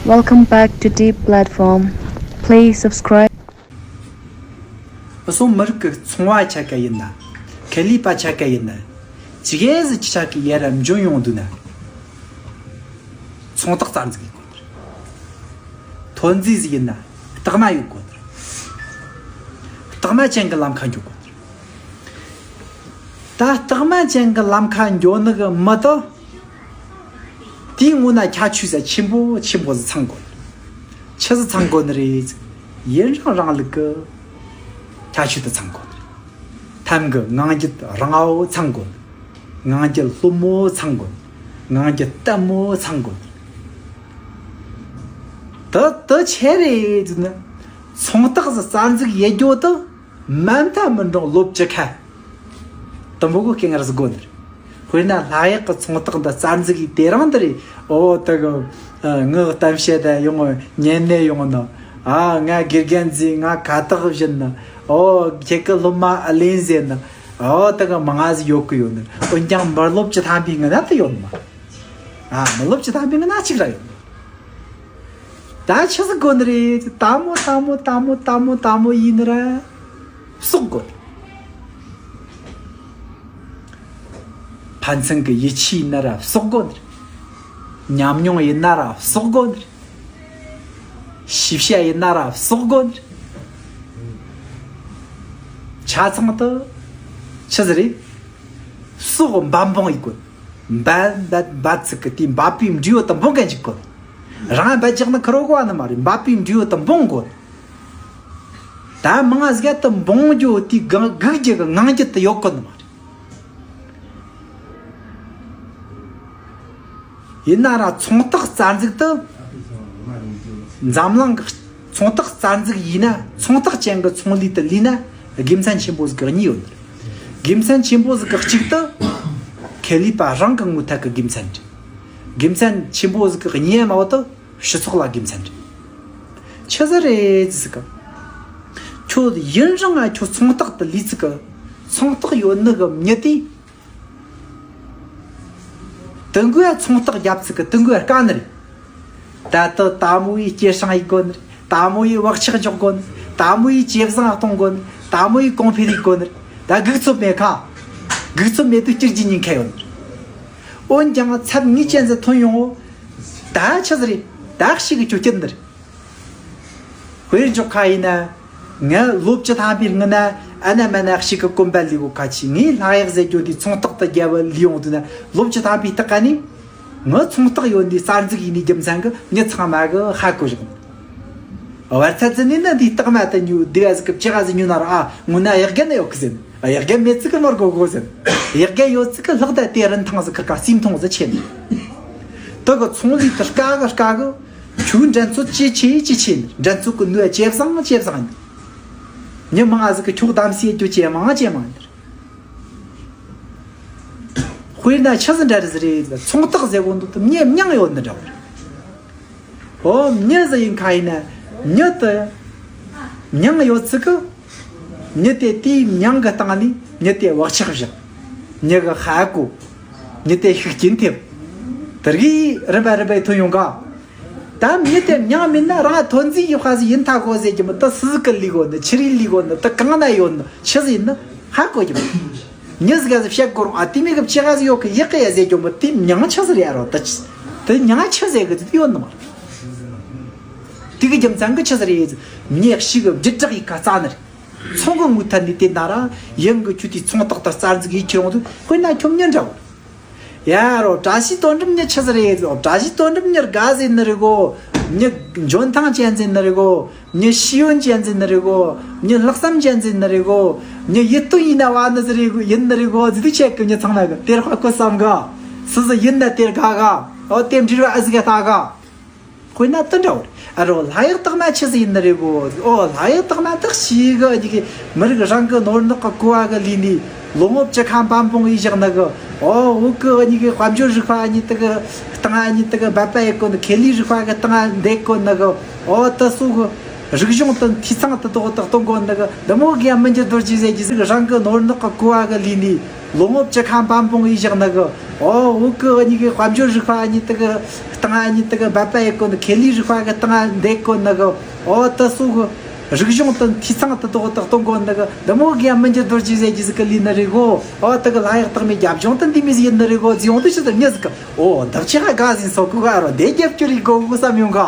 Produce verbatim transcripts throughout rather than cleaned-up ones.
Welcome back to Deep Platform. Please subscribe. སོ་མི་རིགས་ཀྱི་ཚོང་བ་ཆ་ག་ཡིན་ན། ཁེ་ལས་པ་ཆ་ག་ཡིན་ན། ཅི་གེ་ཟིག་ཅི་ཆ་གི་ཡར་འཇོན་ཡོང་དུས་ན། ཚོང་རྟགས་རྩ་འཛུགས་ཡོད་དགོས་ནི་རེད། ཐོན་རྫས་ཟིག་ཡིན་ན་རྟགས་མ་ཡོད་དགོས་ནི་རེད། རྟགས་མ་ཅན་གྱི་ལམ་ཁ་འགྱོ་དགོས་ནི་རེད། ད་རྟགས་མ་ཅན་གྱི་ལམ་ཁ་འགྱོ་ནི་གི་མི་དེ། དེའི་ངོ་ན་ཁྱད་ཆོས་ཟིག་ཆེན་པོ་ཆེན་པོ་ཟིག་ཚང་དགོས། ཆི་ཟིག་ཚང་དགོས་ནི་རེད། ཡུན་རིང་རིང་ལུགས་ཀྱི་ཁྱད་ཆོས་དེ་ཚང་དགོས་ནི་རེད། ཐམ་གི་ངང་རྒྱུད་རིང་བོ་ཚང་དགོས། ངང་རྒྱུད་ལྷོད་མོ་ཚང་དགོས། ངང་རྒྱུད་ལྟད་མོ་ཚང་དགོས། དེ་དེ་ཆི་རེད་ཟེར་ན། ཚོང་རྟགས་ཟིག་རྩ་འཛུགས་ཡེད་རྒྱུ་དེ། མ་མཐའ་མི་འགྲོ་ལོ་བཅུ་ཁ། དུམ་བུ་གི་སྐད་ངར་ཟིག་དགོས་ནི་རེད། དཔེར་ན་ལྷ་གཡག་གི་ཚོང་རྟགས་འདི་རྩ་འཛུགས་ཡེད་དེ་རིང་འདི་རེད། ཨོ་དེ་གི་ངའི་གཏམ་བཤད་དེ་ཡོང་ངོ་ཉན་ནས་ཡོང་ནི། ཨ་ང་དགེ་རྒན་ཟིག་ང་ཁ་བཏགས་བཞིན་ནི། ཨོ་ཁྱེད་ཀྱི་སློབ་མ་ཨ་ལེན་ཟེར་ནི། ཨོ་དེ་གི་མང་ང་ཟིག་ཡོད་གི་ཡོད་ནི། འོན་ཀྱང་མི་ལོ་བཅུ་ཐམ་པའི་སྔོན་ན་དེ་ཡོད་ནི་མ། ཨ་མི་ལོ་བཅུ་ཐམ་པའི་སྔོན་ན་གཅིག་ར་ཡོད་ནི། ད་ཆི་ཟིག་དགོས་ནི་རེད། དལ་མོ་དལ་མོ་དལ་མོ་དལ་མོ་དལ་མོ་ཡིན་ནི་ར་གསོག་དགོས་ནི། ཕན་ཚུན་གྱི་ཡིད་ཆེས་ཡིན་ན་ར་གསོག་དགོས་ནི་རེད། ཉམས་མྱོང་ཡིན་ན་ར་གསོག་དགོས་ནི་རེད། ཤེས་བྱ་ཡིན་ན་ར་གསོག་དགོས་ནི་རེད། ཆ་ཚང་དུ་ཆི་ཟིག་རེད། སྲོག་འབད་འབུངས་ཡེད་དགོས། འབད་འབད་འབད་ཚིག་གི་དེའི་འབད་པའི་འབྲས་བུ་དེ་འབུངས་མཁན་ཅིག་དགོས། རང་འབད་རྒྱག་ན་ཁེ་རོ་གོ་བ་ནི་མ་རེད། འབད་པའི་འབྲས་བུ་དེ་འབུངས་དགོས། ད་མང་ང་ཟིག་དེ་འབུངས་རྒྱུ་དེའི་སྒང་སྒུག་རྒྱུ་གི་ངང་རྒྱུད་དེ་ཡོད་གོ་ནི་མ་རེད། ཡིན་ན་ར་ཚོང་རྟགས་རྩ་འཛུགས་དེ། འཛམ་གླིང་གི་ཚོང་རྟགས་རྩ་འཛུགས་ཡིན་ན། ཚོང་རྟགས་ཅན་གྱི་ཚོང་ལས་དེ་ལས་ན་དགེ་མཚན་ཆེན་པོ་ཟིག་གི་གཉིས་ཡོད། དགེ་མཚན་ཆེན་པོ་ཟིག་གི་གཅིག་དེ་ཁེ་ལས་པ་རང་གི་ངོ་ཐད་ཀྱི་དགེ་མཚན་རེད། དགེ་མཚན་ཆེན་པོ་ཟིག་གི་གཉིས་མ་བོ་དེ་སྤྱི་ཚོགས་ལ་དགེ་མཚན་རེད། ཆི་ཟིག་རེད་ཟེར་གི། ཁྱོད་ཡུན་རིང་ང་ཁྱོད་ཚོང་རྟགས་དེ་ལས་ཚིག་གི། ཚོང་རྟགས་ཡོད་ནི་གི་མྱི་དེ། དེ་འགོའི་ཚོང་རྟགས་རྒྱབ་ཚིག་གི་དེ་འགོའི་དཀའ་ནི་རེད། ད་ལྟ་དལ་མོ་ཡི་སྐྱེད་སྲིང་ཡེད་དགོས་ནི། དལ་མོ་ཡི་བག་ཆགས་འཇོག་དགོས་ནི། དལ་མོ་ཡི་ཇེ་བཟང་གཏོང་དགོས་ནི། དལ་མོ་ཡི་གོང་འཕེལ་ཡེད་དགོས་ནི། ད་སྒུག་ཚོད་མེད་ཁ། སྒུག་ཚོད་མེད་དུས་སྐྱུར་རྒྱུ་ཉེན་ཁ་ཡོད་ནི། འོན་ཀྱང་ཚབ་ངེས་ཅན་ཟིག་ཐོན་ཡོང་ངོ་། ད་ཆི་ཟིག་རེད། ད་ཞིག་གི་ཁྱོད་སྐྱིད་འདིར། དཔེར་འཇོག་ཁ་ཡིན་ན། ང་ལོ་བཅུ་ཐམ་པའི་སྔོན་ན་ཨ་ན་མ་ན་ཞིག་གི་གོམ་པ་ལས་གོ་ཁ་ཆེ། ངས་ལྷ་གཡག་ཟེར་རྒྱུ་དེ་ཚོང་རྟགས་དེ་རྒྱབ་ལས་ཡོང་དུས་ན། ལོ་བཅུ་ཐམ་པའི་སྟེང་ནས་ང་ཚོང་རྟགས་ཡོད་འདི་རྩ་འཛུགས་ཡིན་ནི་རྒྱུ་མཚན་གི་མྱི་ཚང་མ་གི་ཧ་གོ་བཞག་ནི། བར་ཚ་ཙི་ནས་ན་འདི་རྟགས་མ་དེ་ཉོ་སྡེ་བ་ཟིག་གི་ལྕགས་ཟིག་ཉོ་ན་ར། ཨ་ངོ་ན་གཡག་རྒན་ཡོད་གི་ཟེར། གཡག་རྒན་མེད་ཚིག་གི་མར་གོ་གོ་ཟེར། གཡག་རྒན་ཡོད་ཚིག་གི་ལྷག་ད་དེ་རིན་ཐང་ཟིག་ཁིར་ཀ་རྩིས་མཐོང་ཟིག་ཆེ་ནི། དེ་གི་ཚོང་ལས་དེ་དཀའ་གི་དཀའ་གི། ཁྱོད་འགྲན་རྩོད་ཇེ་ཆེ་ཇེ་ཆེ་ནི། འགྲན་རྩོད་གི་ནུས་ཇེ་བཟང་ཇེ་བཟང་ནི། མྱི་མང་ང་ཟིག་གི་ཁྱོད་གདམ་གསེས་རྒྱུ་ཇེ་མང་ཇེ་མང་ནི། དཔེར་ན་ཆི་ཟིག་འདྲ་རེད་ཟེར་རེད། ཚོང་རྟགས་ཟེར་གོ་འདུག་དུ་མྱི་མྱིང་ཡོད་ནི་འདྲ་བོ་རེད། ཨོ་མྱི་ཟིག་ཡིན་ཁ་ཡིན་ན་མྱི་དེ་མྱིང་ཡོད་ཚིག་གི། མྱི་དེ་དེའི་མྱིང་གི་སྟེང་ནས་མྱི་དེ་བག་ཆགས་བཞག་མྱི་གི་ཧ་གོ། མྱི་དེ་ཤུགས་རྐྱེན་ཐེབས། དེ་རིགས་རིམ་པ་རིམ་པས་ཐོན་ཡོང་ག། ད་མྱི་དེ་མྱིང་མིན་ན་རང་ཐོན་རྫས་ཡོད་ཁ་ཟིག་ཡིན་ཐ་གོ་ཟེར་གྱི་མི་དེ་སུ་ཟིག་གི་ལས་གོ་ནི། ཆི་རིགས་ལས་གོ་ནི། དེ་གང་ན་ཡོད་ནི། ཆི་ཟིག་ཡིན་ནི་ཧ་གོ་གྱི་མི། མྱི་ཟིག་ག་ཟིག་བཤད་དགོས་རུང་ཨ་དེ་མི་གི་ཕྱི་ཁ་ཟིག་ཡོད་གི་ཡག་གི་ཡ་ཟེར་གྱི་མི་དེ་མྱིང་ཆི་ཟིག་རེད་ཨ་རོ། དེ་དེ་མྱིང་ཆི་ཟེར་གི་དེ་ཡོད་ནི་མ་རེད། དེ་གི་རྒྱུ་མཚན་གི་ཆི་ཟིག་རེད། མྱི་ཞིག་གི་བརྒྱུད་བསྒྲགས་ཡིན་ཁ་རྩ་ནི་རེད། ཚོང་གི་ངོས་ཐད་ནས་བལྟས་ན་ར་ཡང་གི་ཁྱོད་དེའི་ཚོང་རྟགས་དང་རྩ་འཛུགས་ཡེད་ཁྱེར་འོང་དུས་དཔེར་ན་ཁྱོད་མྱི་འདྲ་བོ། ཡ་རོ་བཀྲ་ཤིས་དོན་གྲུབ་མྱི་ཆི་ཟིག་རེད་ཟེར། བཀྲ་ཤིས་དོན་གྲུབ་མྱི་དགའ་ཟེར་ནི་རེད་གོ། མྱི་འཇོན་ཐང་ཅན་ཟེར་ནི་རེད་གོ། མྱི་ཤེས་ཡོན་ཅན་ཟེར་ནི་རེད་གོ། མྱི་ལྷག་བསམ་ཅན་ཟེར་ནི་རེད་གོ། མྱི་ཡིད་རྟོན་ཡིན་ན་བ་ནི་ཟིག་རེད་གོ། ཡིན་ནི་རེད་གོ་ཟེར་དུས་ཆད་གི་མྱི་ཚང་མ་གི་དེར་ཧ་གོ་བསམ་ག། སུ་ཟིག་ཡིན་ན་དེར་དགའ་ག། ཨོ་དེ་འབྲེལ་བ་ཨ་ཟིག་ག་ལྟ་ག། དཔེར་ན་དེ་འདྲ་བོ་རེད། ཨ་རོ་ལྷ་གཡག་རྟགས་མ་ཆི་ཟིག་ཡིན་ནི་རེད་གོ། ཨོ་ལྷ་གཡག་རྟགས་མ་དག་ཞིག་གི་ཨ་ནི་གི་མི་རིགས་རང་གི་ནོར་ནག་གི་ཀོ་བ་གི་ལུས་ནི་ལོ་ངོ་བཅུ་ཁ་འབམ་སྤུངས་ཡིས་བཞག་ནི་གི། ཨོ་བོད་གི་ཨ་ནི་གི་དཔལ་འབྱོར་རིག་པ་ཨ་ནི་དེ་གི་སྟེང་ཨ་ནི་དེ་གི་འབད་པ་ཡེད་གོ་ནི། ཁེ་ལས་རིག་པ་གི་སྟེང་འདེད་གོ་ནི་གི། ཨོ་དེ་སོ་གི་རིག་གཞུང་དེ་འཐུས་ཚང་དེ་དོག་དེ་གཏོང་གོ་ནི་གི། འདི་མོ་གི་ཡ་མི་འགྱུར་རྡོ་རྗེ་ཟེར་གྱི་ཟིག་རང་གི་ནོར་ནག་གི་ཀོ་བ་གི་ལུས་ནི། ལོ་ངོ་བཅུ་ཁ་འབམ་སྤུངས་ཡིས་བཞག་ནི་གི། ཨོ་བོད་གི་ཨ་ནི་གི་དཔལ་འབྱོར་རིག་པ་ཨ་ནི་དེ་གི་སྟེང་ཨ་ནི་དེ་གི་འབད་པ་ཡེད་གོ་ནི། ཁེ་ལས་རིག་པ་གི་སྟེང་འདེད་གོ་ནི་གི། ཨོ་དེ་སོགས་གི་རིག་གཞུང་དང་འཐུས་ཚང་དུ་ཏོག་ཏག་གཏོང་གོ་ནི་གི། འདི་མོ་གི་ཡང་མི་འགྱུར་རྡོ་རྗེ་ཟེར་རྒྱུ་ཟིག་གི་ལས་ནི་རེད་གོ། ཨོ་དེ་གི་ལྷ་ཡག་སྟག་མའི་རྒྱབ་ལྗོངས་དེ་འདི་མོ་ཟིག་ཡིན་ནི་རེད་གོ་ཟེར་ཡོང་དུས། ཕྱི་དེ་མྱི་ཟིག་གི་ཨོ་བདག་ཅག་ག་དགའ་ཟིན་སོ་གོ་ག་རོ་དེ་རྒྱབ་སྐྱོར་ཡེད་གོ་གོ་བསམ་ཡོང་ག།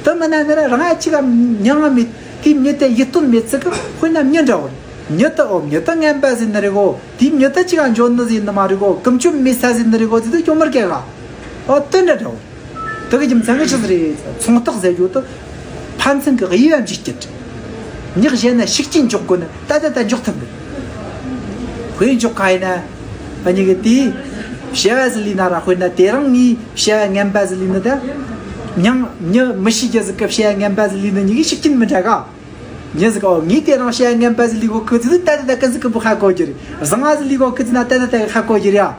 དེ་མིན་ན་ནི་རང་ཡ་གཅིག་ག་མྱིང་ང་མེད། དེ་མྱི་དེ་ཡིད་རྟོན་མེད་ཚིག་གི། དཔེར་ན་མྱི་འདྲ་བོ་རེད། མྱི་དེ་ཨོ་མྱི་དེ་ངན་པ་ཟིག་ནི་རེད་གོ། དེ་མྱི་དེ་གཅིག་ག་འཇོན་ནི་ཟིག་ནི་མ་རེད་གོ། ཀུན་སྤྱོད་མེད་ས་ཟིག་ནི་རེད་གོ་ཟེར་དུས་ཅུང་མི་སྐྱོ་ག། ཨོ་དེ་འདྲ་འདྲ་བོ། དེ་གི་རྒྱུ་མཚན་གི་ཆི་ཟིག་རེད། མཚུངས་རྟགས་ཟེར་རྒྱུ་དེ་ཕན་ཚུན་གི་དབྱེ་བ་འབྱེད་རྒྱུ་རེད། མྱི་གཞན་ན་ཤུགས་རྐྱེན་འཇོག་དགོས་ན་ད་ད་ད་འཇོག་ཐུབ་གི། དཔེ་འཇོག་ག་ཡིན་ན། ཨ་ནི་གི་དེ་བྱ་བ་ཟིག་ལས་ན་ར། དཔེར་ན་དེ་རིང་ངས་བྱ་བ་ངན་པ་ཟིག་ལས་ནི། ད་མྱིང་མྱི་མི་ཤེས་རྒྱུ་ཟིག་གི་བྱ་བ་ངན་པ་ཟིག་ལས་ནི་གཉིས་ཀའི་ཤུགས་རྐྱེན་མི་འདྲ་ག། མྱི་ཟིག་གི་ཨོ་ངས་དེ་རིང་བྱ་བ་ངན་པ་ཟིག་ལས་གོ་གི་ཟེར་དུས་ད་ད་ད་ཀི་ཟིག་གི་བུ་ཧ་གོ་རྒྱུ་རེད། བཟང་ང་ཟིག་ལས་གོ་གི་ཟེར་ན་ད་ད་ད་ཧ་གོ་རྒྱུ་རེད་ཨ།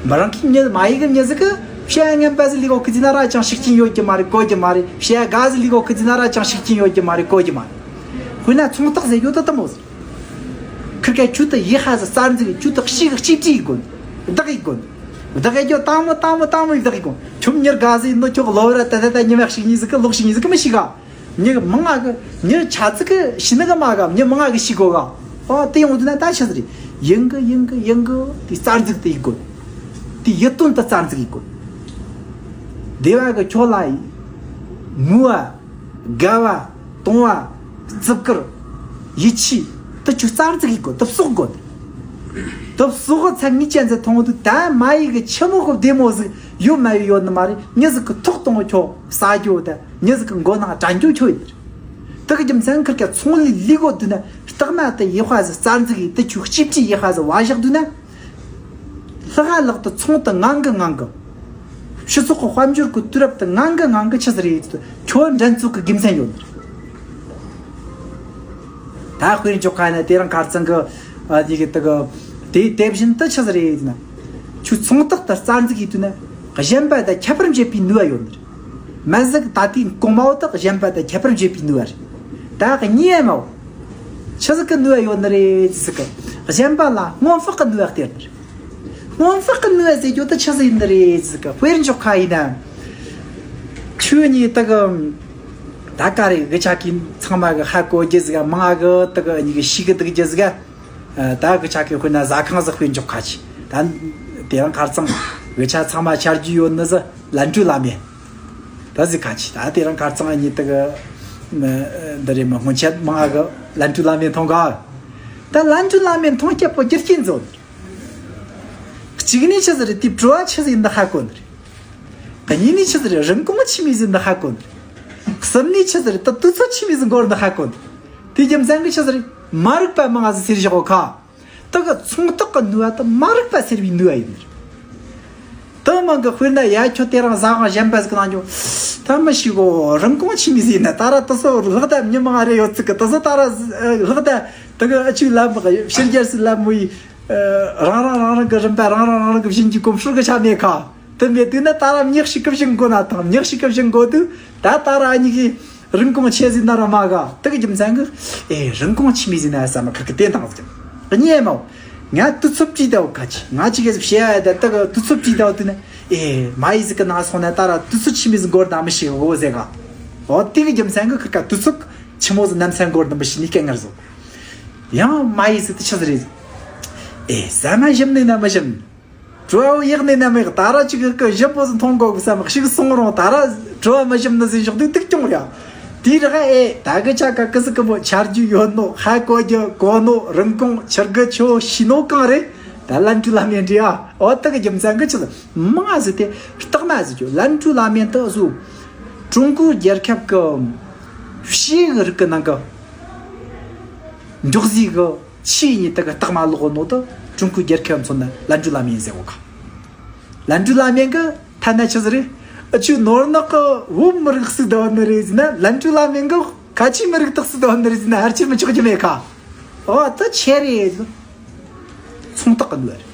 མི་རང་གི་མྱི་མ་ཡིག་གི་མྱི་ཟིག་གི་བྱ་བ་ངན་པ་ཟིག་ལས་གོ་གི་ཟེར་ན་ར་ཅང་ཤུགས་རྐྱེན་ཡོད་རྒྱུ་མ་རེད། གོ་རྒྱུ་མ་རེད། བྱ་བ་དགའ་ཟིག་ལས་གོ་གི་ཟེར་ན་ར་ཅང་ཤུགས་རྐྱེན་ཡོད་རྒྱུ་མ་རེད། གོ་རྒྱུ་མ་རེད། དཔེར་ན་མཚུངས་རྟགས་ཟེར་རྒྱུ་དེ་དེ་མོ་ཟིག་ཁིར་ཀ་ཁྱོད་དེ་ཡེ་ཧ་ཟིག་རྩ་འཛུགས་ཡེ། ཁྱོད་དེ་ཤེས་གི་གཅིག་བྲིས་དགོས། བདག་ཡེ་དགོས། བདག་ཡེ་རྒྱུ་དང་མོ་དང་མོ་དང་མོ་ཡེ་བདག་ཡེ་དགོས། ཁྱོད་མྱི་དགའ་ཟིག་ནོ་ཁྱོད་གློ་བུར་ད་ད་ད་ཉི་མ་ཞིག་གཉིས་ཟིག་གི་ལོག་ཞིག་གཉིས་ཟིག་གི་མི་ཤེས་ག། མྱི་མང་ང་གི་མྱི་ཆ་ཙིག་གི་ཤི་ནི་གི་མ་ག། མྱི་མང་ང་གི་ཤི་གོ་ག། ཨོ་དེ་ཡོང་དུས་ན་ད་ཆི་ཟིག་རེད། ཡིན་གི་ཡིན་གི་ཡིན་གི་དེ་རྩ་འཛུགས་དེ་ཡེ་དགོས། དེ་ཡིད་རྟོན་དེ་རྩ་འཛུགས་ཡེ་དགོས། སྡེ་བ་གི་ཁྱོད་ལ་ངུ་བ། དགའ་བ། གཏོང་བ། བརྩི་བཀུར། ཡིད་ཆེས། དེ་ཆོ་རྩ་འཛུགས་ཡེ་དགོས། དེ་གསོག་དགོས། དེ་གསོག་གི་ཚད་ངེས་ཅན་ཟིག་མཐོང་དུས་ད་མ་ཡིག་གི་ཆི་མོ་གི་བདེ་མོ་ཟིག་ཡོད་མ་ཡོད་ཡོད་ནི་མ་རེད། མྱི་ཟིག་གི་ཐོག་གཏོང་གི་ཁྱོ་ཟ་རྒྱུ་དང་མྱི་ཟིག་གི་མགོ་ནང་དྲན་རྒྱུ་ཁྱོ་ཡིན། དེ་གི་རྒྱུ་མཚན་ཁིར་ཀ་ཚོང་ལས་ལས་གོ་དུས་ན་རྟགས་མ་དེ་ཡེ་ཧ་ཟིག་རྩ་འཛུགས་ཡེ། དེ་ཆོ་གཅིག་བྲིས་ཡེ་ཧ་ཟིག་བ་བཞག་དུས་ན། ལྷག་ལྷག་ཏུ་ཚོང་དེ་ངང་གི་ངང་གི། སྤྱི་ཚོགས་ཀྱི་དཔལ་འབྱོར་གྱི་དུས་རབས་དེ་ངང་གི་ངང་གི་ཆི་ཟིག་རེད། ཁྱོད་འགྲན་རྩོད་ཀྱི་དགེ་མཚན་ཡོད་ནི་རེད། ད་དཔེར་འཇོག་ག་ན་དེ་རིང་ཁ་རྩང་གི་ཨ་དེ་གི་དེ་གི་དེ་དེ་བཞིན་དུ་ཆི་ཟིག་རེད་ན། ཁྱོད་ཚོང་རྟགས་དེ་རྩ་འཛུགས་ཡེ་དུས་ན་གཞན་པ་དང་ཁྱད་པར་འབྱེད་པའི་ནུས་པ་ཡོད་ནི་རེད། མ་ཟིག་ད་དེ་གོང་མ་བོ་དག་གཞན་པ་དང་ཁྱད་པར་འབྱེད་པའི་ནུས་པ་རེད། ད་གཉིས་མ་བོ་ཆི་ཟིག་གི་ནུས་པ་ཡོད་ནི་རེད་ཟེར་གི། གཞན་པ་ལ་སྔོན་དཔག་གི་ནུས་པ་སྟེར་ནི་རེད། སྔོན་དཔག་གི་ནུས་པ་ཟེར་རྒྱུ་དེ་ཆི་ཟིག་ཡིན་ནི་རེད་ཟེར་གི། དཔེར་འཇོག་ག་ཡིན་ན། ཁྱོད་གཉིས་དེ་གི་ད་ག་རེ་གི་ཆ་གི་ཚང་མ་གི་ཧ་གོ་རྒྱུ་ཟིག་ག། མང་ང་གི་དེ་གི་གཉིས་གི་ཤེས་གི་འདུག་རྒྱུ་ཟིག་ག། ད་གི་ཆ་གི་དཔེར་ན་ཟ་ཁང་ཟིག་དཔེར་འཇོག་ག་ཅི། ད་དེ་རིང་ཁ་རྩང་གི་ཆ་ཚང་མ་ཆ་རྒྱུས་ཡོད་ནི་ཟིག་ལན་ཀྲུའུ་ལ་མེན། ད་ཟིག་ག་ཅི། ད་དེ་རིང་ཁ་རྩང་གཉིས་དེ་གི་འདི་རེད་མི་སྔོན་ཆད་མང་ང་གི་ལན་ཀྲུའུ་ལ་མེན་འཐུང་ག། ད་ལན་ཀྲུའུ་ལ་མེན་འཐུང་སྐྱབས་པོ་རྒྱུ་རྐྱེན་ཟིག་ཡོད། གཅིག་ནས་ཆི་ཟིག་རེད། དེ་བྲོ་བ་ཆི་ཟིག་ཡིན་ནི་ཧ་གོ་ནི་རེད། གཉིས་ནས་ཆི་ཟིག་རེད། རིན་གོང་ཆི་མོ་ཟིག་ཡིན་ནི་ཧ་གོ་ནི་རེད། གསུམ་ནས་ཆི་ཟིག་རེད། ད་དུས་ཚོད་ཆི་མོ་ཟིག་འགོར་ནི་ཧ་གོ་ནི་རེད། དེ་རྒྱུ་མཚན་གི་ཆི་ཟིག་རེད། མ་རིག་པ་མང་ང་ཟིག་སེལ་བཞག་གོ་ཁ། དེ་གི་མཚུངས་རྟགས་གི་ནུས་པ་དེ་མ་རིག་པ་སེལ་བའི་ནུས་པ་ཡིན་ནི་རེད། དེ་མང་གི་དཔེར་ན་ཡ་ཁྱོད་དེ་རིང་ཟ་ཁང་གཞན་པ་ཟིག་གི་ནང་འགྱོ། ད་མི་ཤེས་གོ། རིན་གོང་ཆི་མོ་ཟིག་ཡིན་ན། ད་ར་དེ་ཚོ་ལྷག་ད་མྱི་མང་ང་རེ་ཡོད་ཚིག་གི། དེ་ཚོ་ད་ར་ལྷག་ད་དེ་གི་ཨ་ཆུ་ལ་མི་ཕྱི་རྒྱལ་སི་ལ་མོ་ཡི། རང་རང་རང་རང་གི་རིན་པ་རང་རང་རང་རང་གི་བྱིན་གྱིས་གོམས་ཤོར་གི་ཆ་མེད་ཁ། དེ་མེད་དུས་ན་ད་ར་མྱི་ཞིག་གི་བྱིན་དགོས་ན་ཐང་། མྱི་ཞིག་གི་བྱིན་དགོས་དུས་ད་ད་ར་ཨ་ནི་གི་རིན་གོང་ཆེ་ཟིག་ན་ར་མ་ག། དེ་གི་རྒྱུ་མཚན་གི་ཨེ་རིན་གོང་ཆི་མོ་ཟིག་ན་ཟ་མ་ཁ་གི་བསྟན་དང་ཟིག་གཉིས་མ་བོ། ང་དུས་ཚོད་བྲིས་ད་བོ་ཁ་ཅི། ང་ཅི་གི་བཤད་ཡ་ད་དེ་གི་དུས་ཚོད་བྲིས་ད་བོ་དུས་ན་ཨེ་མ་ཡི་ཟིག་གི་ནང་སོང་ན་ད་ར་དུས་ཚོད་ཆི་མོ་ཟིག་འགོར་ད་མི་ཤེས་གོ་ཟེར་ག། འོ་དེ་གི་རྒྱུ་མཚན་གི་ཁ་ཁ་དུས་ཚོད་ཆི་མོ་ཟིག་ནམ་ཚན་འགོར་ད་མི་ཤེས་ནི་སྐད་ངར་ཟོ། ཡང་མ་ཡི་ཟིག་དེ་ཆི་ཟིག་རེད། ཨེ་ཟ་མ་ཞིམ་ནི་ན་མི་ཞིམ། བྲོ་བ་ཡག་ནི་ན་མི་ཡག། ད་ར་ཅིག་གི་ཞིམ་པོ་ཟིག་འཐུང་དགོས་གི་བསམ། ཞིག་སོང་རུང་ད་ར་བྲོ་བ་མི་ཞིམ་ནི་ཟིག་ཞོག་དུས་དུག་ཀྱོང་རེད། དེའི་རིགས་ཨེ་ད་གི་ཆ་ག་གི་ཟིག་གི་མོ་ཆ་རྒྱུས་ཡོད་ནོ། ཧ་གོ་རྒྱུ་གོ་ནོ། རིན་གོང་ཆི་གི་ཆོ་ཤི་ནོ་གང་རེད། ད་ལན་ཀྲུའུ་ལ་མེན་འདྲི་ཨ། འོ་དེ་གི་རྒྱུ་མཚན་གི་ཆི་ཟིག་མང་ང་ཟིག་དེ་རྟགས་མ་ཟིག་ཅོ། ལན་ཀྲུའུ་ལ་མེན་དེ་ཟོ་ཀྲུང་གོའི་རྒྱལ་ཁབ་གི་ཕྱིའི་རིགས་གི་ནང་གི་འཇོག་ཟིག་གི་ཆེས་ཉེ་དག་རྟགས་མ་ལོག་ནོ་དེ་ཀྲུང་གོའི་རྒྱལ་ཁབ་མཚོན་ན་ལན་ཀྲུའུ་ལ་མེན་ཟེར་གོ་ཁ། ལན་ཀྲུའུ་ལ་མེན་གི་ཐ་ན་ཆི་ཟིག་རེད། ཨ་ཆུ་ནོར་ནག་གི་བོད་མི་རིགས་སུ་དོ་ནི་རེད་ཟེར་ན། ལན་ཀྲུའུ་ལ་མེན་གི་ཁ་ཆེ་མི་རིགས་དག་སུ་དོ་ནི་རེད་ཟེར་ན་ཧར་ཆེར་མི་ཆོག་རྒྱུ་མེད་ཁ། འོ་དེ་ཆེ་རེད། མཚུངས་རྟགས་གི་ནུས་པ་རེད།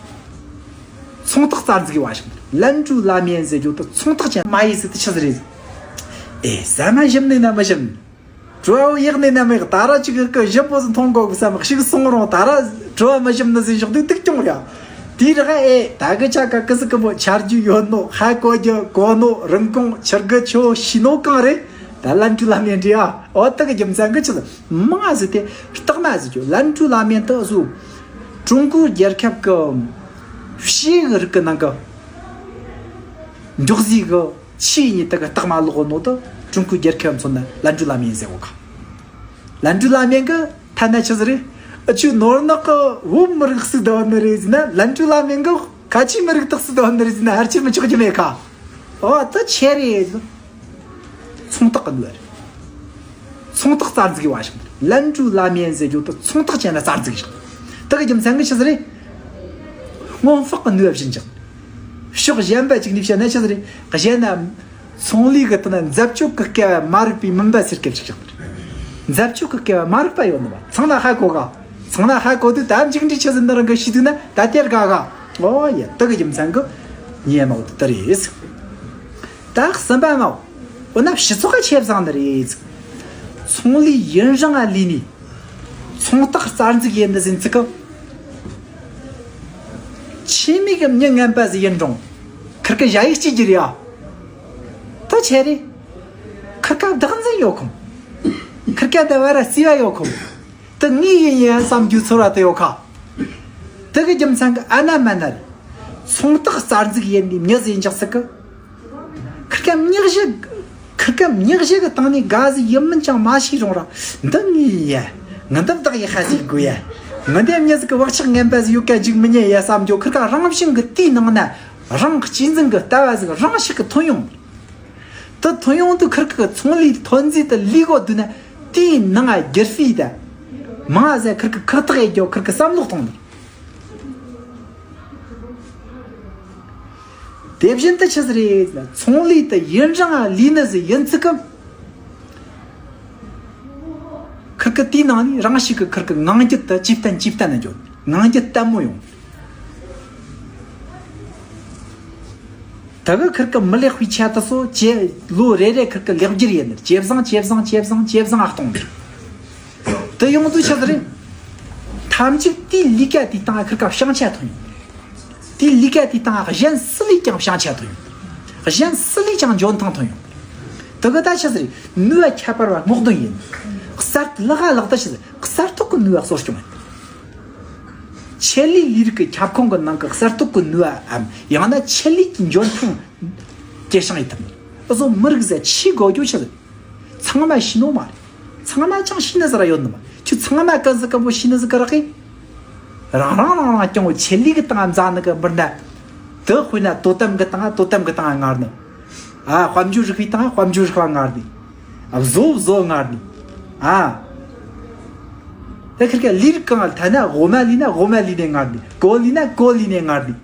མཚུངས་རྟགས་རྩ་འཛུགས་ཡེ་བ་ཞིག་ལན་ཀྲུའུ་ལ་མེན་ཟེར་རྒྱུ་དེ་མཚུངས་རྟགས་ཅན་མ་ཡི་ཟིག་དེ་ཆི་ཟིག་རེད། ཨེ་ཟ་མ་ཞིམ་ནི་ན་མི་ཞིམ། བྲོ་བ་ཡག་ནི་ན་མི་ཡག། ད་ར་ཅིག་གི་ཞིམ་པོ་ཟིག་འཐུང་དགོས་གི་བསམ། ཞིག་སོང་རུང་ད་ར་བྲོ་བ་མི་ཞིམ་ནི་ཟིག་ཞོག་དུས་དུག་ཀྱོང་རེད། དེའི་རིགས་ཨེ་ད་གི་ཆ་ག་ཀི་སི་ཀི་མོ་ཆ་རྒྱུས་ཡོད་ནོ། ཧ་གོ་རྒྱུ་གོ་ནོ། རིན་གོང་ཆུ་རྒུ་ཆོ་ཤི་ནོ་གང་རེད། ད་ལན་ཀྲུ་ལ་མེན་འདྲི་ཨ། ཨོ་ད་གི་རྒྱུ་མཚན་གི་ཆི་ཟིག་མང་ཟིག་དེ་རྟགས་མ་ཟིག་ཅོ། ལན་ཀྲུ་ལ་མེན་ད་ཟུ་ཀྲུང་གོའི་རྒྱལ་ཁབ་གི་ཕྱིའི་རིགས་གི་ནང་གི་འཇོག་ཟིག་གི་ཆི་ཡིན་ད་གི་རྟགས་མ་ལོག་ནོ་ད་ཀྲུང་གོའི་རྒྱལ་ཁབ་མཚོན་ན་ལན་ཀྲུ་ལ་མེན་ཟེར་གོ་ག། ལན་ཀྲུ་ལ་མེན་གི་ཐ་ན་ཆི་ཟིག་རེད། ཨ་ཆུ་ནོར་ནག་གི་བོད་མི་རིགས་སུ་ཟླ་བ་ནི་རེད་ཟེར་ན། ལན་ཀྲུ་ལ་མེན་གི་ཁ་ཆེ་མི་རིགས་དག་སུ་ཟླ་བ་ནི་རེད་ཟེར་ན་ཧར་ཆེར་མི་ཆོག་རྒྱུ་མེད་ཁ། ཨོ་ད་ཆེ་རེད། ཚོང་རྟགས་གི་ནུས་པ་རེད། ཚོང་རྟགས་རྩ་འཛུགས་ཡོད་བ་ཞིག་ལན་ཀྲུ་ལ་མེན་ཟེར་རྒྱུ་ད་ཚོང་རྟགས་ཅན་ལ་རྩ་འཛུགས་ཤིག་ད་གི་རྒྱུ་མཚན་གི་ཆི་ཟིག་རེད། སྔོན་དཔག་གི་ནུས་པ་བཞིན་ཅིག་ཕྱོགས་གཞན་པ་ཅིག་ནས་བཤད་ན་ཆི་ཟིག་རེད། གཞན་ན། ཚོང་ལས་གི་སྟེང་ན་འཛབ་ཆོག་གི་སྐལ་བ་མ་རིག་པའི་མུན་པ་སེལ་སྐབས་ཤིག་ཆགས་པ་རེད། འཛབ་ཆོག་གི་སྐལ་བ་མ་རིག་པ་ཡོད་ནི་མ་ཚང་ན་ཧ་གོ་ག། ཚང་ན་ཧ་གོ་དུས་ད་མཇུག་འབྲས་ཆི་ཟིག་འདི་རང་གི་ཤེས་དུས་ན་ད་དེར་དགའ་ག། ཨོ་ཡ་ད་གི་རྒྱུ་མཚན་གི་ཉེ་མོ་དུ་དེ་རེད། ད་གསུམ་པ་མ། འོ་ན་སྤྱི་ཚོགས་ག་ཆེ་བཟང་ནི་རེད། ཚོང་ལས་ཡུན་རིང་ང་ལས་ནི། ཚོང་རྟགས་རྩ་འཛུགས་ཡིན་ནི་ཟིན་ཚིག་གི། ཆེ་མིག་གི་མྱི་ངན་པ་ཟིག་ཡིན་རུང་། ཁིར་གི་ཞ་ཡིག་གཅིག་གྱུར་ཡ། ད་ཆེ་རེད། ཁིར་ཀ་བདག་འཛིན་ཡོད་ཁོམ། ཁིར་ཀ་ད་བ་ར་རྩིས་པ་ཡོད་ཁོམ། ད་ངའི་ཡིན་ཡ་བསམ་རྒྱུ་ཚོར་བ་ད་ཡོད་ཁ། ད་གི་རྒྱུ་མཚན་གི་ཨ་ན་མ་ན་རེད། ཚོང་རྟགས་རྩ་འཛུགས་ཡིན་ནི་མྱི་ཟིག་ཡིན་ཅག་ཟིག་གི། ཁིར་ཀ་མྱི་བཞི། ཁིར་ཀ་མྱི་བཞི་གི་སྟེང་ནས་དགའ་ཟིག་ཡིན་མིན་ཅང་མ་ཤེས་རུང་ར། འདི་ངའི་ཡ། ང་འདི་བདག་ཡི་ཧ་ཟིག་དགོས་ཡ། ང་འདི་མྱི་ཟིག་གི་བག་ཆགས་ངན་པ་ཟིག་ཡོད་ཀ་འཇུག་མི་ཉན་ཡ་བསམ་རྒྱུ་ཁིར་ཀ་རང་བཞིན་གི་དེའི་ནང་ན་རང་གཅེས་འཛིན་གི་ལྟ་བ་ཟིག་རང་ཞིག་གི་ཐོན་ཡོང་། དུ་ཐོན་ཡོང་དུ་ཁིར་ཀ་ཚོང་ལས་ཐོན་རྫས་དུ་ལས་གོ་དུ་ན་དེའི་ནང་ང་སྒྱུར་བྱེད་དུ་མ་ཟད་ཁིར་ཀ་ཁག་ཐེག་ཡེ་རྒྱུ་ཁིར་ཀ་བསམ་བློ་གཏོང་ནི། དེ་བཞིན་དུ་ཆི་ཟིག་རེད། ཚོང་ལས་དུ་ཡུན་རིང་ལས་ནི་ཟིག་ཡིན་ཚུལ་གམ། ཁིར་ཀི་དེའི་ནང་ནས་རང་ཞིག་གི་ཁིར་ཀི་ངང་རྒྱུད་དུ་ཇེ་བརྟན་ཇེ་བརྟན་ནས་འགྱོ། ངང་རྒྱུད་བརྟན་མོ་ཡོང་། དེ་གི་ཁིར་ཀི་མི་ལེགས་པའི་ཆ་དུ་སོ་ཇེ་ལོ་རེ་རེ་ཁིར་ཀི་ལེགས་བསྒྱུར་ཡིན་ནི་ཇེ་བཟང་ཇེ་བཟང་ཇེ་བཟང་ཇེ་བཟང་ཨ་གཏོང་ནི། དེ་ཡོང་དུས་ཆི་ཟིག་རེད། ཐམས་ཅད་དེའི་ལས་ཀ་དེའི་སྟེང་ཁིར་ཀ་བྱང་ཆ་ཐོན་ཡོང་། དེའི་ལས་ཀ་དེའི་སྟེང་གཞན་སུ་ལས་ཀྱང་བྱང་ཆ་ཐོན་ཡོང་། གཞན་སུ་ལས་ཀྱང་འཇོན་ཐང་ཐོན་ཡོང་། དེ་གི་ད་ཆི་ཟིག་རེད། ནུས་པ་ཁྱད་པར་བ་སྔོག་འདོན་ཡིན། གསར་ལག་ག་ལག་ད་ཆི་ཟིག་གསར་གཏོད་ཀྱི་ནུས་པ་གསོ་སྐྱོང་ཡིན། ཆེད་ལས་ལས་རིགས་ཀྱི་ཁྱབ་ཁོངས་ཀྱི་ནང་གི་གསར་གཏོད་ཀྱི་ནུས་པའམ་ཡང་ན་ཆེད་ལས་ཀྱི་འཇོན་ཐང་སྐྱེད་སྲིང་ཡེད་ཐུབ་ནི། འུ་ཚོ་མི་རིགས་ཟེར་ཆེ་དགོས་རྒྱུ་ཆི་ཟིག་ཚང་མ་ཤེས་ནོ་མ་རེད། ཚང་མ་ཅང་ཤེས་ནི་ཟིག་ར་ཡོད་ནི་མ། ཁྱོད་ཚང་མ་ག་ཟིག་ག་བོ་ཤེས་ནི་ཟིག་ག་རག་གི། རང་རང་རང་རང་སྐྱོང་བའི་ཆེད་ལས་ཀྱི་སྟེང་མཛའ་ནི་གི་འབུར་ན། དེ་དཔེར་ན་དོ་དམ་གྱི་སྟེང་དོ་དམ་གྱི་སྟེང་ངར་ནི། ཨ་དཔལ་འབྱོར་རིག་པའི་སྟེང་དཔལ་འབྱོར་རིག་པ་ངར་ནི། ཨ་བཟོ་བཟོ་ངར་ནི། ཨ་དེ་ཁིར་ཀ་ལས་རིགས་གང་ཐ་ན་དབུ་མ་ལས་ན་དབུ་མ་ལས་ནས་ངར་ནི། གོ་ལས་ན་གོ་ལས་ནས་ངར་ནི།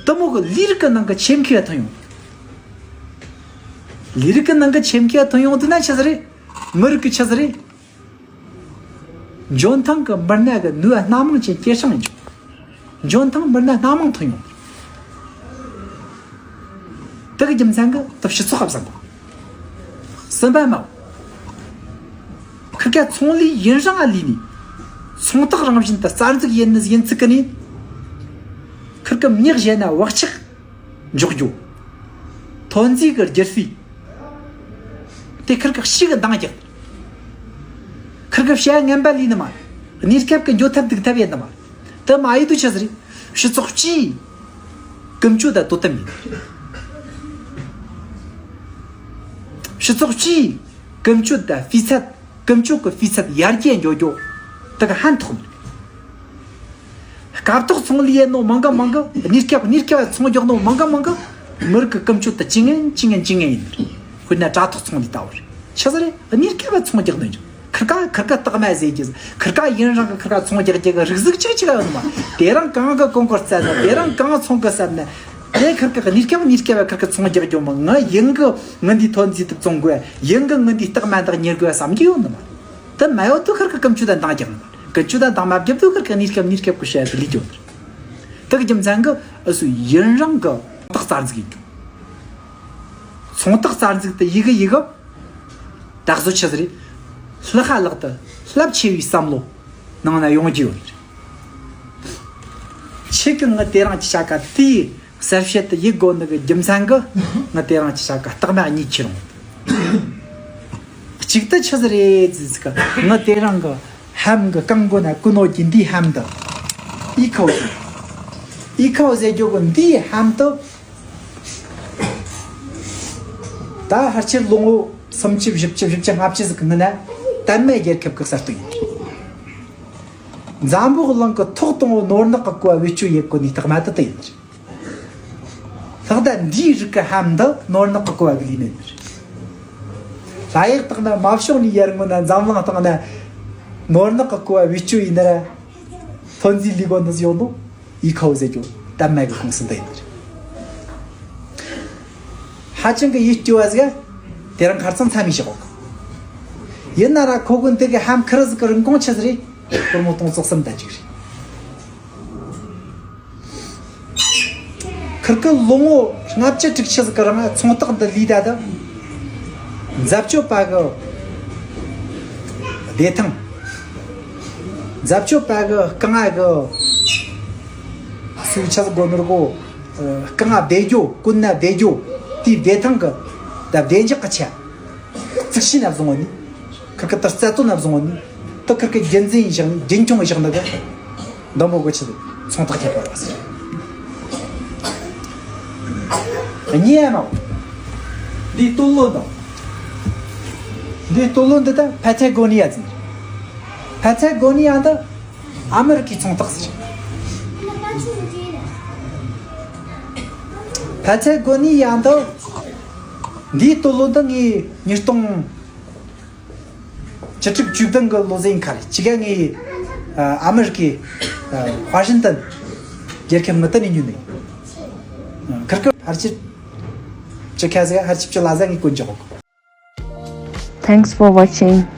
དེ་མོ་གི་ལས་རིགས་ཀྱི་ནང་གི་ཆེད་མཁས་ཐོན་ཡོང་། ལས་རིགས་ཀྱི་ནང་གི་ཆེད་མཁས་ཐོན་ཡོང་དུས་ན་ཆི་ཟིག་རེད། མི་རིགས་ཀྱི་ཆི་ཟིག་རེད། འཇོན་ཐང་གི་འབུར་ནག་གི་ནུས་པ་སྣ་མང་ཅན་སྐྱེད་སྲིང་ཡིན་ཆོག་འཇོན་ཐང་འབུར་ནག་སྣ་མང་ཐོན་ཡོང་། དེ་གི་རྒྱུ་མཚན་གི་དེ་སྤྱི་ཚོགས་ཁ་བཟང་གོ། གསུམ་པ་མ། ཁིར་ཀ་ཚོང་ལས་ཡུན་རིང་ང་ལས་ནས། ཚོང་རྟགས་རང་བཞིན་དུ་རྩ་འཛུགས་ཡིན་ནི་ཡིན་ཚུལ་གི་ནས། ཁིར་ཀ་མྱི་གཞན་ན་བག་ཆགས་འཇོག་རྒྱུ། ཐོན་རྫས་ཀྱི་བསྒྱུར་སྲིད། དེ་ཁིར་ཀ་ཞིག་གི་འདང་རྒྱག་ཁིར་ཀ་བྱ་ངན་པ་ལས་ནི་མ། གནས་སྐབས་ཀྱི་འགྱོ་ཐབས་སྡུག་ཐབས་ཡིན་ནི་མ། དེ་མ་ཡིན་དུས་ཆི་ཟིག་རེད། སྤྱི་ཚོགས་སྤྱིའི་ཀུན་སྤྱོད་དང་དོ་དམ་ཡིན། སྤྱི་ཚོགས་སྤྱིའི་ཀུན་སྤྱོད་དང་སྤུས་ཚད། ཀུན་སྤྱོད་ཀྱི་སྤུས་ཚད་ཡར་རྒྱས་འགྱོ་རྒྱུ་དེ་ག་ཧན་ཐོག་ནས། སྐབས་ཐོག་ཚོང་ལས་ཡེད་ནོ་མང་ག་མང་ག། གནས་སྐབས་གནས་སྐབས་ཚོང་རྒྱག་ནོ་མང་ག་མང་ག། མི་རིགས་ཀྱི་ཀུན་སྤྱོད་དེ་ཇེ་ངན་ཇེ་ངན་ཇེ་ངན་ཡིན། དཔེར་ན་དྲ་ཐོག་ཚོང་ལས་ལྟ་བུ་རེད། ཆི་ཟིག་རེད། གནས་སྐབས་ཚོང་རྒྱག་ནོ་ཡིན། ཁིར་ཀ་ཁིར་ཀ་རྟགས་མ་ཟེར་གྱི། ཁིར་ཀ་ཡུན་རིང་གི་ཁིར་ཀ་ཚོང་རྒྱག་རྒྱུ་གི་རིགས་གཟུགས་གཅིག་གཅིག་ཡོད་ནི་མ། དེ་རིང་གང་གི་གོང་གི་བསད་ན། དེ་རིང་གང་ཚོང་གི་བསད་ན། དེ་ཁིར་ཀ་གནས་སྐབས་གནས་སྐབས་ཁིར་ཀ་ཚོང་རྒྱག་རྒྱུ་མ། ང་ཡིན་གི་ངི་འདི་ཐོན་རྫས་དེ་བཙོང་དགོས། ཡིན་གི་ངི་འདི་རྟགས་མ་འདི་གཉེར་དགོས་བསམ་གྱི་ཡོད་ནི་མ། དེ་མ་ཡོད་དུས་ཁིར་ཀ་ཀུན་སྤྱོད་དང་འདང་རྒྱག་ནི་མ། ཀུན་སྤྱོད་དང་འདང་མ་བརྒྱབ་དུས་ཁིར་ཀ་གནས་སྐབས་གནས་སྐབས་ཀྱི་བཤད་དེ་ལས་རྒྱུ་ནི། དེ་གི་རྒྱུ་མཚན་གི་འུ་ཚོ་ཡུན་རིང་གི་རྟགས་རྩ་འཛུགས་ཡིན་རྒྱུ། ཚོང་རྟགས་རྩ་འཛུགས་དེ་ཡི་གི་ཡི་གི། ད་གཟོད་ཆི་ཟིག་རེད། ལྷག་ཧ་ལག་ཏུ་རླབས་ཆེ་བའི་བསམ་བློ་ནང་ན་ཡོང་རྒྱུ་ཡོད་རེད། ཆ་ ཁྱེད་ཀྱིས་ངི་དེ་རིང་གི་ཆ་ག་དེའི་གསལ་བཤད་དུ་ཡིག་དགོ་ནི་གི་རྒྱུ་མཚན་གི་ངི་དེ་རིང་གི་ཆ་ག་རྟགས་མ་གཉིས་ཁྱེར་འོང་། གཅིག་ཏུ་ཆི་ཟིག་རེད་ཟེར་གི་ངི་དེ་རིང་གི་ལྷམ་གི་རྐང་མགོ་ན་ཀུན་ནོ་གི་འདིའི་ལྷམ་དུ། ཨི་ཁའོ་ཟེར། ཨི་ཁའོ་ཟེར་རྒྱུ་གི་འདིའི་ལྷམ་དུ། ད་ཕལ་ཆེར་ལོ་ངོ་སུམ་ཅུ་བཞི་བཅུ་བཞི་བཅུ་ལྔ་བཅུ་ཟིག་གི་སྔོན་ན་པདྨ་རྒྱལ་ཁབ་གི་གསར་གཏོད་ཡིན། འཛམ་བུ་གླིང་གི་ཐོག་དང་པོ་ནོར་ནག་གི་ཀོ་བ་བེད་སྤྱོད་ཡེད་གོ་ནི་རྟགས་མ་དེ་དེ་ཡིན། ལྷག་ད་འདིའི་རིགས་ཀྱི་ལྷམ་འདི་ནོར་ནག་གི་ཀོ་བ་གི་ལས་མེད་ནི་རེད། ལྷ་ཡག་བཏང་ན་མ་ཕྱོགས་ནས་ཡར་ངོ་ན་འཛམ་གླིང་བཏང་ན་ནོར་ནག་གི་ཀོ་བ་བེད་སྤྱོད་ཡིན་ན་ར། ཐོན་རྫས་ལས་གོ་འདི་ཡོང་ནོ། ཨི་ཁའོ་ཟེར་རྒྱུ་པདྨ་གི་ཀུང་སི་འདི་ཡིན་ནི་རེད། ཧ་ཅང་གི་ཡིད་སྐྱོ་བ་ཟིག་ག་དེ་རིང་ཁར་ཚང་མཚམས་མི་བཞག་གོ། ཡིན་ན་ར་ཁོ་གི་འདི་གི་ལྷམ་ཁུར་ཟིག་གི་རིན་གོང་ཆི་ཟིག་རེད། སྒོར་མོ་སྟོང་ཚོ་གསུམ་དང་གཅིག་རེད། ཁིར་ཀི་ལོ་ངོ་ལྔ་བཅུ་དྲུག་ཅུ་ཟིག་གི་རིང་ཚོང་རྟགས་འདི་ལས་ད་དུ། འཛད་སྤྱོད་པ་གི་བདེ་ཐང་། འཛད་སྤྱོད་པ་གི་རྐང་ང་གི་སུ་ཆ་ཟིག་གོ་ནོར་གོ། རྐང་ང་བདེ་རྒྱུ་ཀུན་ན་བདེ་རྒྱུ་དེའི་བདེ་ཐང་གི་ད་བདེ་འཇགས་གི་ཆ། རྩིག་ཤིན་ན་བཟུང་བ་ནི། ཁིར་ཀི་ལྟར་རྩ་དོན་ན་བཟུང་བ་ནི། ད་ཁིར་ཀི་རྒྱུན་འཛིན་བཞག་ནི་རྒྱུན་འཁྱོངས་བཞག་ནི་གི། འདི་མོ་གི་ཆེད་དུ་ཚོང་རྟགས་ཁྱད་པར་བ་ཟེར། གཉིས་ཡ་ནོ། འདི་སྟོད་ལུང་དང་། འདི་སྟོད་ལུང་འདི་ད་ཕ་ཐ་གོ་ནི་ཡ་ཟེར། ཕ་ཐ་གོ་ནི་ཡ་འདི་ཨ་མི་རི་ཀའི་ཚོང་རྟགས་ཟེར། ཕ་ཐ་གོ་ནི་ཡ་འདི། འདིའི་སྟོད་ལུང་དུ་ངས་ཉིས་སྟོང་བཅུ་དྲུག་བཅུ་བདུན་གི་ལོ་ཟིན་ཁར་ཅི་ག་ངས་ཨ་མི་རི་ཀའི་ཝ་ཤིང་ཏན་རྒྱལ་ཁབ་ངི་ཏན་ནས་ཉོས་ནས། ཁར་ཁར་ཧར་ཅི་ཅི་ཁ་ཟེ་ཧར་ཅི་ཅི་ལ་ཟ་ངས་ཀུན་ཅོག Thanks for watching.